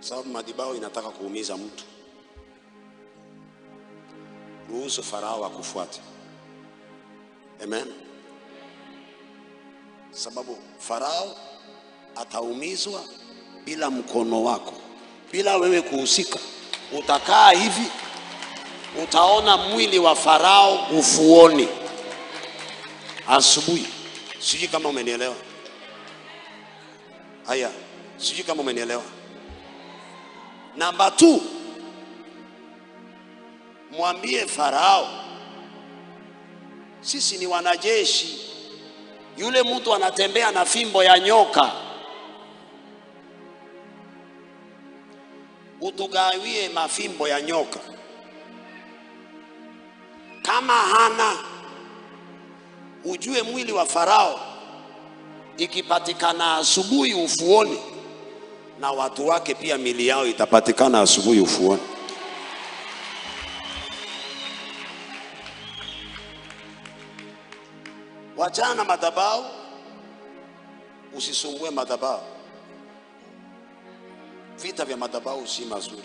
Sababu madhabahu inataka kuumiza mtu. Ruhusu Farao akufuate. Amen. Sababu Farao ataumizwa bila mkono wako, bila wewe kuhusika. Utakaa hivi, utaona mwili wa Farao ufuoni asubuhi. Sijui kama umenielewa. Haya, sijui kama umenielewa. Namba 2, mwambie Farao sisi ni wanajeshi. Yule mtu anatembea na fimbo ya nyoka, utugawie mafimbo ya nyoka. Kama hana, ujue mwili wa Farao ikipatikana asubuhi ufuoni, na watu wake pia mili yao itapatikana asubuhi ufuoni. Wachana na madhabahu, usisumbue madhabahu. Vita vya madhabahu si mazuri.